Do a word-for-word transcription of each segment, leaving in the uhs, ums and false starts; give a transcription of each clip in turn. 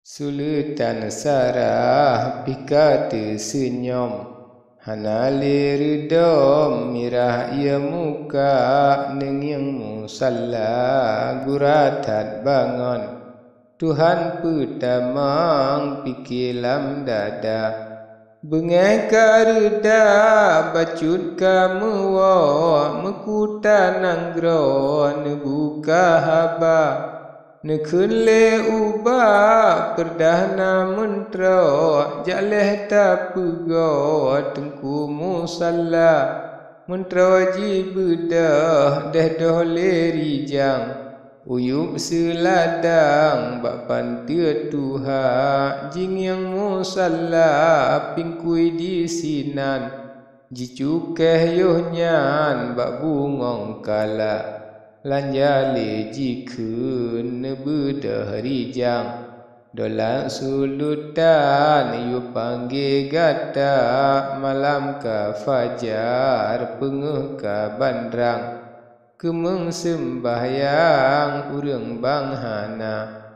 Suleutan Sarah pih ka teuseunyom, hana lé reudom mirah ie muka, neungieng musalla gura that bangon. Tuhan peutamong pike lam dada. Beungéh ka reuda, bacut ka meuwoe, meukuta nanggroe neubuka haba. Neukheun lé ubak peurdah na meuntroe, jak lheueh tapeugoe Teungku Musalla. Meuntroe jibeudôh deh doh lé rijang, uyueb seuladang bak panteue tuha, jingieng musalla pingkui disinan, jicukéh yoh nyan bak bungöng kala, lanja lé jikheun neubeudôh rijang. Dolat Suleutan yue panggé gata, malam ka fajar peungeuh ka bandrang, keumeung seumbahyang ureuëng bang hana.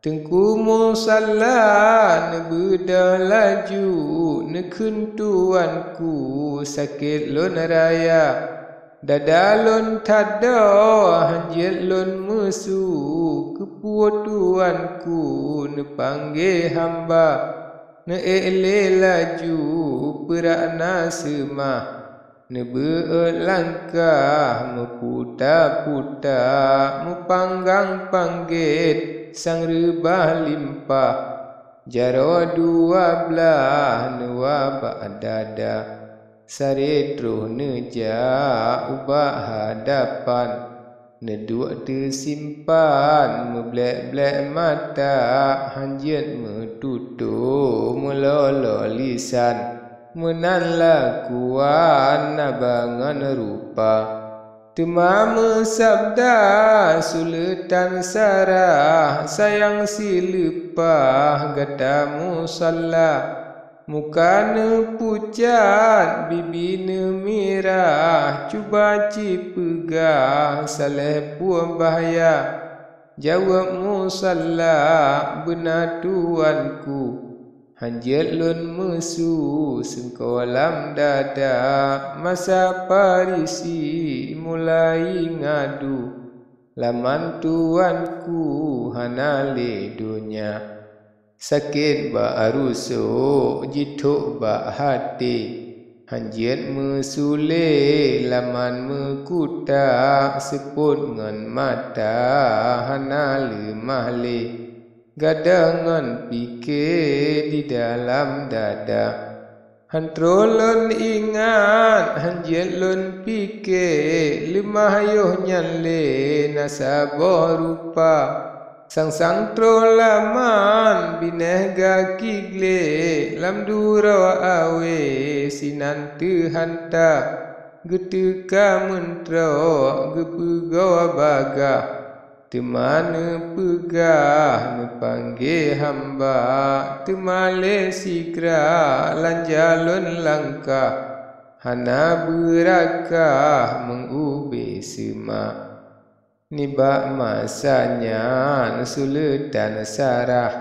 Teungku Musalla neubeudôh laju, neukheun tuanku sakét lôn raya. Dada lôn that doh, hanjeuet lôn meusu, keupeue tuanku neupanggé hamba. Neuék lé laju peurak na seumah, neubeuet langkah meuputa-puta, meupanggang panggét sang reubah limpah, jaroe dua blaih neuwa bak dada. Saré troh neujak ubak hadapan, neuduek teusimpan meublek-blek mata, hanjeuet meututoe meulolo lisan, meunan lakuan na bangon rupa. Teuma meusabda Suleutan Sarah, sayang sileupah gata musalla. Muka neupucat, bibi neumirah, cuba cipeugah saléh peue bahya. Jaweueb musalla, beuna tuanku, hanjeuet lôn meusu seungko lam dada. Masa Farisi mulai ngadu, laman tuanku hana lé donya. Sakét bak rusok jithok bak até, hanjeuet meusulé laman meukuta, seupôt ngon mata hana leumah lé, gadôh ngon pike di dalam dada. Han troh lôn ingat, hanjeuet lôn pike, leumah yoh nyan lé na saboh rupa. Sang-sang troh laman binéh gaki glé, lam duroe awé sinan teuhanta. Geuteuka meuntroe geupeugoe bagah, teuma neupeugah neupanggé hamba, teuma lé sigra lanja lôn langkah, hana beurakah meung ubé seuma. Nibak masa nyan Suleutan Sarah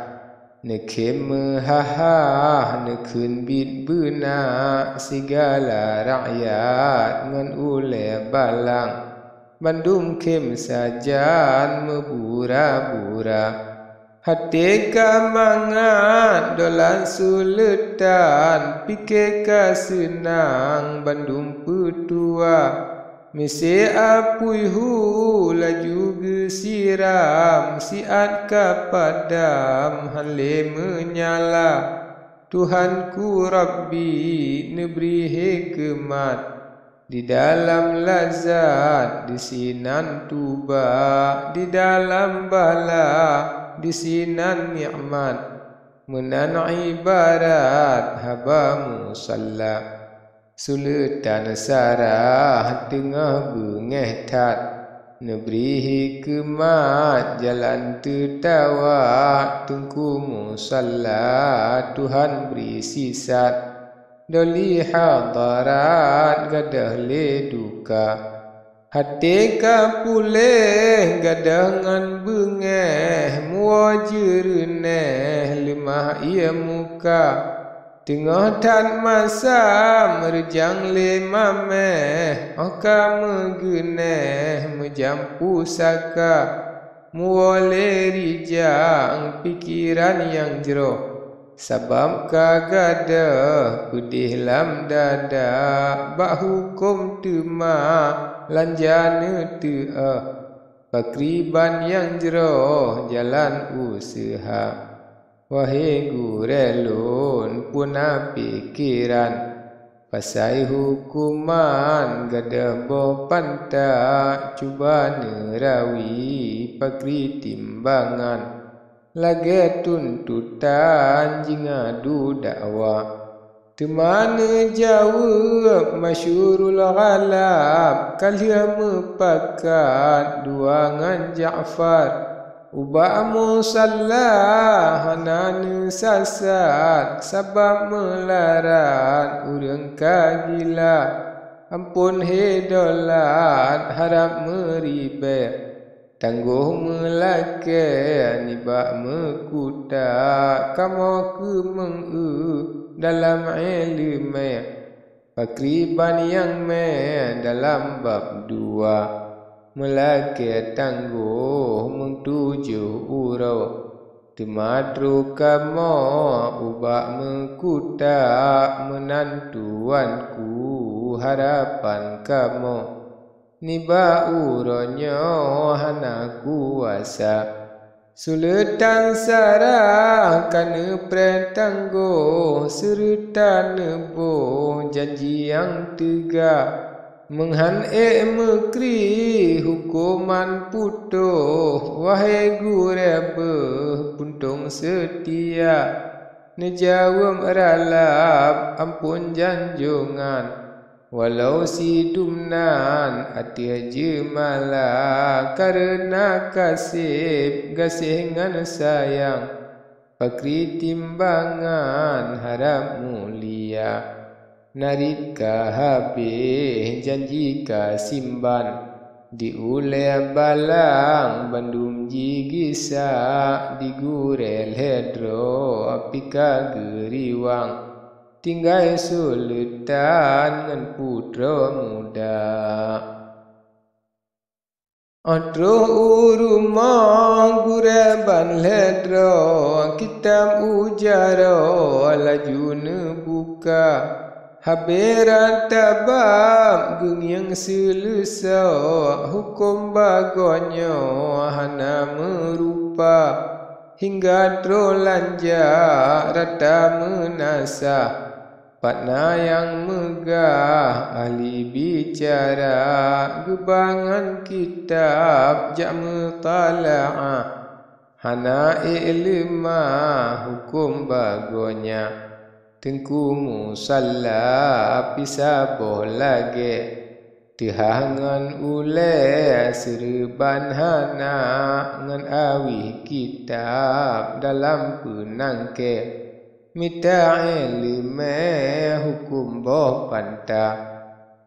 neukhém meuhah-hah, neukheun biet beuna sigala rakyat ngon ulée balang. Bandum khém sajan meubura-bura. Até ka mangat dolat Suleutan, pike ka seunang bandum peutua. Miseue apui hu laju geusiram, siat ka padam han lé meunyala. Tuhanku Rabbi neubri hikeumat, di dalam lazat disinan tuba, di dalam bala disinan nikmat. Meunan ibarat haba musalla. Suleutan Sarah teungoh beungéh that, neubri hikeumat jalan teutawa. Teungku musalla Tuhan bri sisat, doli hadarat gadôh lé duka. Até ka puléh gadôh ngon beungéh, Woe jeureuneh leumah ie muka, teungoh that masa meureujang lé mamèh, óh ka meugeuneh meujampu saka, muwoe lé rijang pikeran nyang jroh, sabab ka gadôh peudeh lam dada, bak huköm teuma lanja neuteu'oh. Pakriban nyang jroh jalan useuha. Wahé gurée lôn, peue na pikeran, pasai huköman gadôh boh panta, cuba neurawi pakri timbangan, lagée tuntutan jingadu dakwa. Teuma neujaweueb Masyurul Ghalab, ka lheueh meupakat dua ngon Ja'far. Ubak musalla hana neusasat, sabab meularat ureuëng ka gila. Amphon he dolat harab meuribée, tanggoh meulakée nibak meukuta, kamoe keumeung eu dalam iéleumé. Pakriban nyang mé dalam bab dua, meulakée tanggoh meutujoh uroe. Teuma trok kamoe ubak meukuta, meunan tuanku harapan kamoe. Nibak uroe nyoe hana kuasa. Suleutan Sarah ka neupreh tanggoh, seureuta neuboh janji nyang teuga. Meuhan ék meukri huköman putôh, wahé gurée beuh puntông seutia. Neujaweueb ralab amphon janjongan. Walau sidum nan ateueh jeumala, kareuna kaseb gaséh ngon sayang, pakri timbangan harab mulia. Narit ka habéh, janji ka simban, di ulée balang bandum jigisa, di gurée lhée droe pih ka geuriwang. Tinggai suleutan ngon putroe muda. Óh troh u rumoh gurée ban lhée droe, kitab ujaroe laju neubuka. Habéh rata bab geungieng seuleusoe, huköm bagoe nyoe hana meurupa. Hingga troh lanja rata meunasah, pat na nyang meugah ahli bicara, geuba ngon kitab jak meutala'ah, hana ék leumah huköm bagoe nyan. Teungku musalla pih saboh lagée, teuhah ngon ulée seureuban hana, ngon awih kitab dalam peunangkée, mita iéleumé huköm boh panta.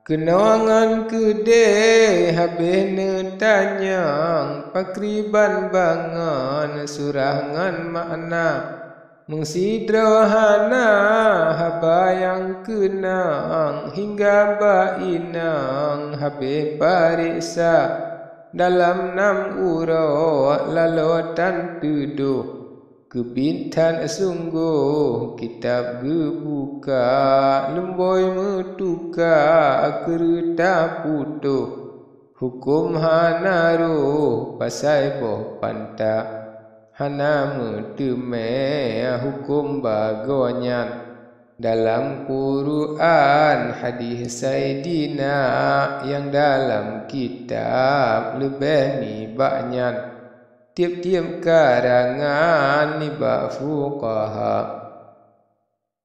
Keunoe ngon keudeh habéh neutanyong, pakriban bangon surah ngon makna. Meusidroe hana haba nyang keunong, hingga bak inong habéh pareksa. Dalam nam uroe laloe tan teudoh, keubiet that sunggoh kitab geubuka, lumbôi meutuka keureuta putôh. Huköm hana roh pasai boh panta, hana meuteumé huköm bagoe nyan. Dalam Quran, hadih Saidina, nyang dalam kitab leubeh nibak nyan. Tieb-tieb karangan nibak fuqaha.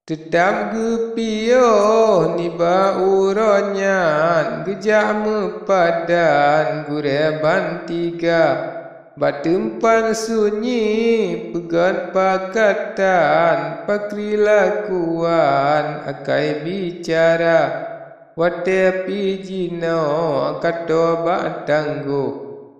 Teutab geupiôh nibak uroe nyan, geujak meupadan gurée ban tiga. Bak teumpat sunyi peugét pakatan, pakri lakuan akai bicara. Watée pih jinoe ka toe bak tanggoh,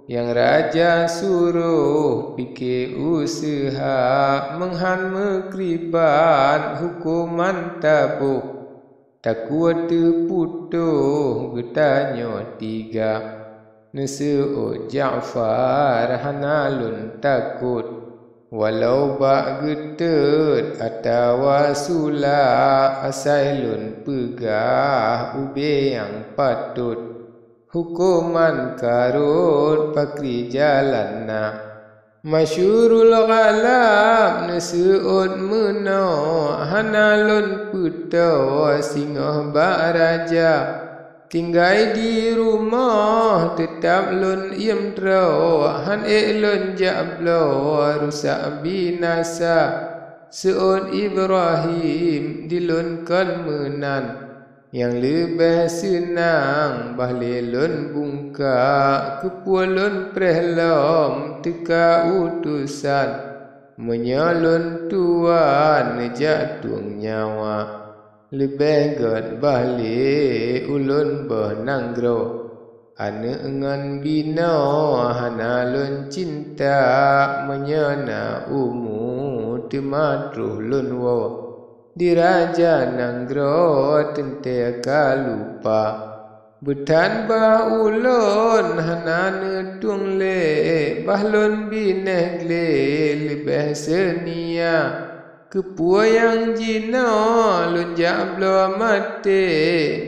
Nyang raja suroh pike useuha, meuhan meukriban hukoman taboh. Takue teuputôh geutanyoe tiga. Neuseuôt Ja'far hana lôn takot. Walau bak geutot atawa sula, asai lôn peugah ubé nyang patot. Hukoman karot pakri jalan na. Masyurul ghalab neuseuôt meunoe, hana lôn peutoe singoh bak raja. Tinggai di rumoh teutab lôn iem droe, han ék lôn jak bloe rusak binasa. Seuôt Ibrahim di lôn kon meunan. Nyang leubeh seunang bah lé lôn bungka, keupeue lôn preh lom teuka utosan. Meunyoe lôn tuan neujak tueng nyawa, leubeh gét bah lé ulôn boh nanggroe. Aneuëk ngon binoe hana lôn cinta, meunyoe na umu teuma troh lôn woe. Di raja nanggroe teuntée ka lupa. Beuthan bah ulôn hana neutueng lé, bah lôn binéh glé leubeh seunia. Keupeue nyang jinoe lôn jak bloe maté,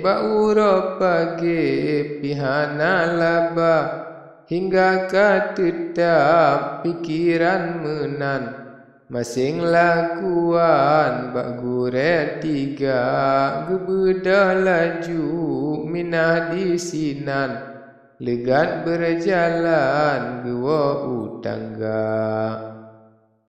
bak uroe pagée pih hana laba. Hingga ka teutab pikeran meunan. Maséng lakuan bak gurée tiga, geubeudôh laju minah disinan, leugat beureujalan geuwoe u tangga.